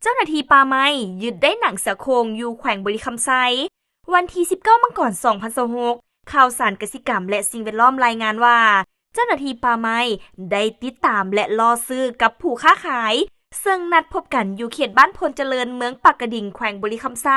ເຈົ້າໜ້າທີ່ປ່າໄມ້ຍຶດໄດ້ໜັງເສືອໂຄ່ງຢູ່ແຂວງບໍລິຄຳໄຊ. ວັນທີສິບເກົ້າ ມັງກອນ ສອງພັນຊາວຫົກ, ຂ່າວສານກະສິກຳ ແລະ ສິ່ງແວດລ້ອມລາຍງານວ່າ ເຈົ້າໜ້າທີ່ປ່າໄມ້ໄດ້ຕິດຕາມ ແລະ ລໍ້ຊື້ກັບຜູ້ຄ້າຂາຍ ເຊິ່ງນັດພົບກັນຢູ່ເຂດບ້ານໂພນຈະເລີນ ເມືອງປາກກະດິງ ແຂວງບໍລິຄຳໄຊ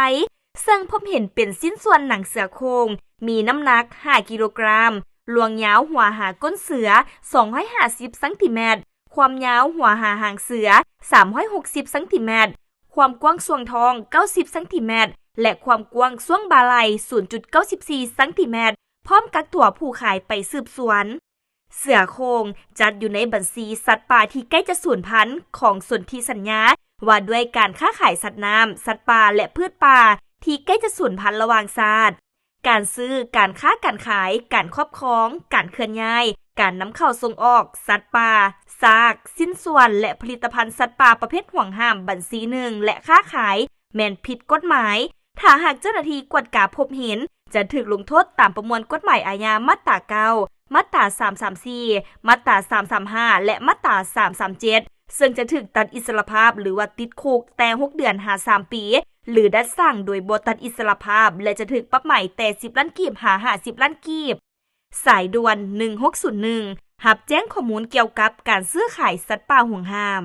ເຊິ່ງພົບເຫັນເປັນຊິ້ນສ່ວນໜັງເສືອໂຄ່ງ ມີນ້ຳໜັກ ຫ້າ ກິໂລກຣາມ, ລວງຍາວຫົວຫາກົ້ນເສືອ ສອງຮ້ອຍຫ້າສິບ ຊັງຕີແມັດ, ຄວາມຍາວຫົວຫາຫາງເສືອ ສາມຮ້ອຍຫົກສິບ ຊັງຕີແມັດ, ຄວາມກວ້າງຊ່ວງທ້ອງ ເກົ້າສິບ ຊັງຕີແມັດ ແລະ ຄວາມກວ້າງຊ່ວງບ່າໄຫຼ່ ສູນຈຸດເກົ້າສິບສີ່ ຊັງຕີແມັດ, ພ້ອມກັກຕົວຜູ້ຂາຍໄປສືບສວນ. ເສືອໂຄ່ງຈັດຢູ່ໃນບັນຊີສັດປ່າທີ່ໃກ້ຈະສູນພັນຂອງສົນທິສັນຍາວ່າດ້ວຍການຄ້າຂາຍສັດນ້ຳ, ສັດປ່າ ແລະ ພືດປ່າທີ່ໃກ້ຈະສູນພັນລະຫວ່າງຊາດ. ການຊື້, ການຄ້າ, ການຂາຍ, ການຄອບຄອງ, ການເຄື່ອນຍ້າຍ, ການນຳເຂົ້າສົ່ງອອກສັດປ່າ, ຊາກ, ຊິ້ນສ່ວນ ແລະ ຜະລິດຕະພັນສັດປ່າປະເພດຫວງຫ້າມບັນຊີໜຶ່ງ ແລະ ຄ້າຂາຍ ແມ່ນຜິດກົດໝາຍ. ຖ້າຫາກເຈົ້າໜ້າທີ່ກວດກາພົບເຫັນ ຈະຖືກລົງໂທດຕາມປະມວນກົດໝາຍອາຍາມາດຕາເກົ້າ, ມາດຕາສາມສາມສີ່, ມາດຕາສາມສາມຫ້າ ແລະ ມາດຕາສາມສາມເຈັດ ເຊິ່ງຈະຖືກຕັດອິດສະຫຼະພາບ ຫຼືວ່າຕິດຄຸກແຕ່ຫົກເດືອນຫາສາມປີ ຫຼືດັດສັ່ງໂດຍບໍ່ຕັດອິດສະຫຼະພາບ ແລະ ຈະຖືກປັບໃໝແຕ່ສິບລ້ານກີບຫາຫ້າສິບລ້ານກີບ. ສາຍດ່ວນ ໜຶ່ງຫົກສູນໜຶ່ງ ຮັບແຈ້ງຂໍ້ມູນກ່ຽວກັບການຊື້ຂາຍສັດປ່າຫວງຫ້າມ.